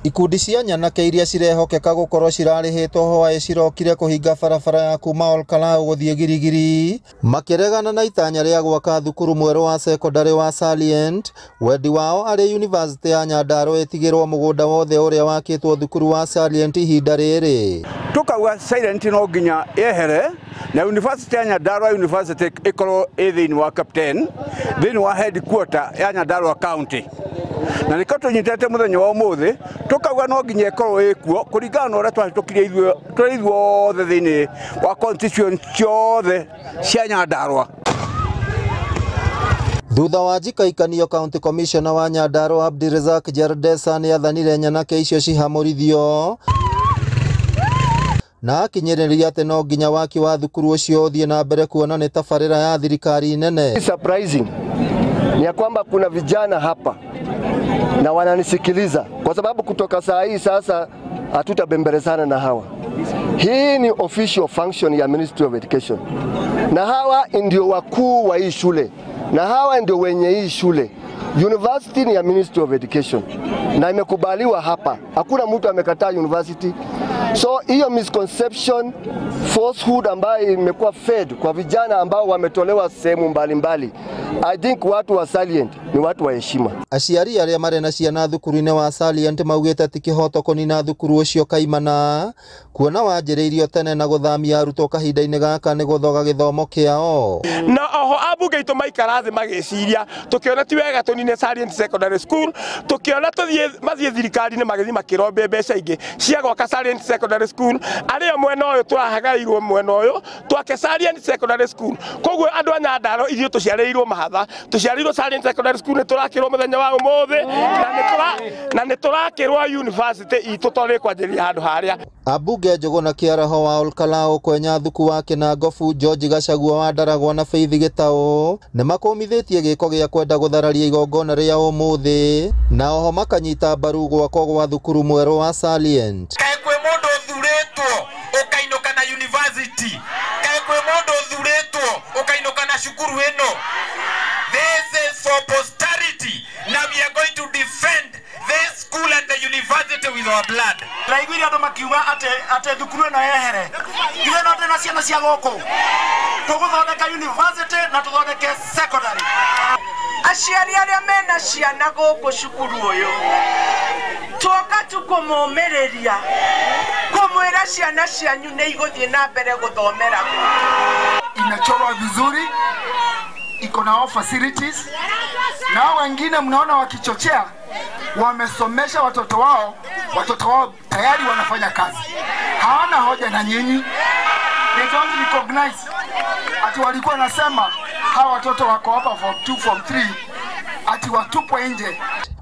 Ikundi cia nyanake iria cirehokeka gukorwo cirarĩhĩtwo hwaĩ cirokire kũhinga barabara ya kuma Olkalau gũthiĩ Girigiri makĩregana na itanya rĩa gwaka thukuru mwerũ wa cekondarĩ wa Salient. Wendi wao arĩ University ya Nyandarua ĩtigĩrwo mũgũnda wothe ũrĩa wakĩtwo thukuru wa Salient ihinda rĩrĩ. Tukauga Silent no nginya yehere na University ya Nyandarua University ikorwo ĩ thĩinĩ wa Captain, thĩinĩ wa headquarter ya Nyandarua County. Na nĩkĩo tũnyitĩte mũthenya wa ũmũthĩ tukauga no nginya ĩkorwo ĩkuo kũringana na ũrĩa twahĩtũkirie ithuĩ tũrĩ ithuothe thĩinĩ wa constituency ciothe cia Nyandarua. Thutha wa njikaikanio, County Commissioner wa Nyandarua Abdirazak Jardesa nĩathanire nyanake icio cihamũrithio na akinyĩrĩria atĩ no nginya waki wa thukuru ũcio ũthiĩ na mbere kuona nĩ tabarĩra ya thirikari nene. Surprising ni ya kwamba kuna vijana hapa na wananisikiliza, kwa sababu kutoka saa hii sasa hatutabembelezana na hawa. Hii ni official function ya Ministry of Education, na hawa ndio wakuu wa hii shule, na hawa ndio wenye hii shule. University ni ya Ministry of Education na imekubaliwa hapa, hakuna mtu amekataa university. So hiyo misconception, falsehood ambayo imekuwa fed kwa vijana ambao wametolewa sehemu mbalimbali, I think watu wa Salient ni watu wa heshima. Aciari arĩa marĩ na ciana thukuru-inĩ wa Salient maugĩte ti kĩhoto kũnina thukuru ũcio kaimana kuona wanjĩrĩirio tene na gũthamia arutwo kahinda-inĩ gaka nĩ gũthoga gĩthomo kĩao. Na oho ambunge aitũ maikara thĩ magĩciria tũkĩona ti wega tũnine Salient Secondary School, tũkĩona tũthiĩ mathiĩ thirikari-inĩ magĩthiĩ makĩrombe mbeca ingĩ cia gwaka Salient Secondary School. Arĩo mwena ũyũ tũrahagairwo mwena ũyũ twake Salient Secondary School. Koguo andũ a Nyandarua ithuĩ tũciarĩirwo mahatha, tũciarĩirwo Salient Secondary School, nĩ tũrakĩrwo mũthenya wa ũmũthĩ na nĩ tũrakĩrwo university itũ tondũ ĩkwanjĩrĩria handũ harĩa. Ambunge Njũgũna Kĩaraho wa Olkalau, Kwenya Thuku wa Kĩnangobu, George Gachagua wa Ndaragwa na Faith Gĩtaũ nĩmakũmithĩtie gĩko gĩa kwenda gũthararia igongona rĩa ũmũthĩ na oho makanyita mbaru gwakwo gwa thukuru mwerũ wa Salient. Kaĩ kwĩ mũndũ ũthurĩtwo ũkainũka na university, kaĩ kwĩ mũndũ ũthurĩtwo ũkainũka na cukuru ĩno. This is for posterity. Now we are going to defend this school and the university with our blood. Ndaiguire andũ makiuga atĩ thukuru ĩno yehere. Ithuĩ no twĩna ciana cia gũkũ. Tũgũthondeka university na tũthondeke secondary. Aciari arĩa mena ciana gũkũ cukuru ũyũ twoka tu kũmũmĩrĩria kũmwĩra ciana cianyu nĩ igũthiĩ na mbere gũthomera gũkũ. Imechorwa vizuri, iko na all facilities, na wengine mnaona wakichochea, wamesomesha watoto wao, watoto wao tayari wanafanya kazi, hawana hoja na nyinyi. They don't recognize ati walikuwa nasema hawa watoto wako hapa form 2 form 3 ati watupwe nje.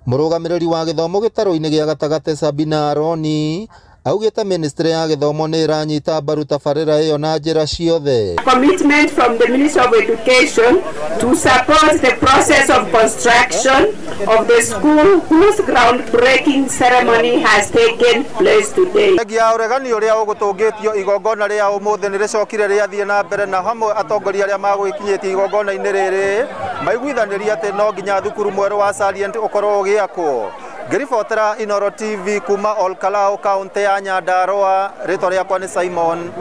Mũrũgamĩrĩri wa gĩthomo gĩtarũ-inĩ gĩa gatagatĩ Sabina Aroni augĩte ministry ya gĩthomo nĩ ĩranyita mbaru tabarĩra ĩyo na njĩra ciothe. Commitment from the Ministry of Education to support the process of construction of the school whose groundbreaking ceremony has taken place today. Thengia ya ũregani ũrĩa ũgũtũngĩtio igongona rĩa ũmũthĩ nĩ rĩcokire rĩathiĩ na mbere na hamwe atongoria arĩa magũgĩkinyĩtie igongona-inĩ rĩrĩ maiguithanĩrie atĩ no nginya thukuru mwerũ wa Salient ũkorwo ũgĩakwo. Ngĩribotera Inooro TV kuma Olkalau, kaunti ya Nyandarua, rĩtwa rĩakwa nĩ Simon.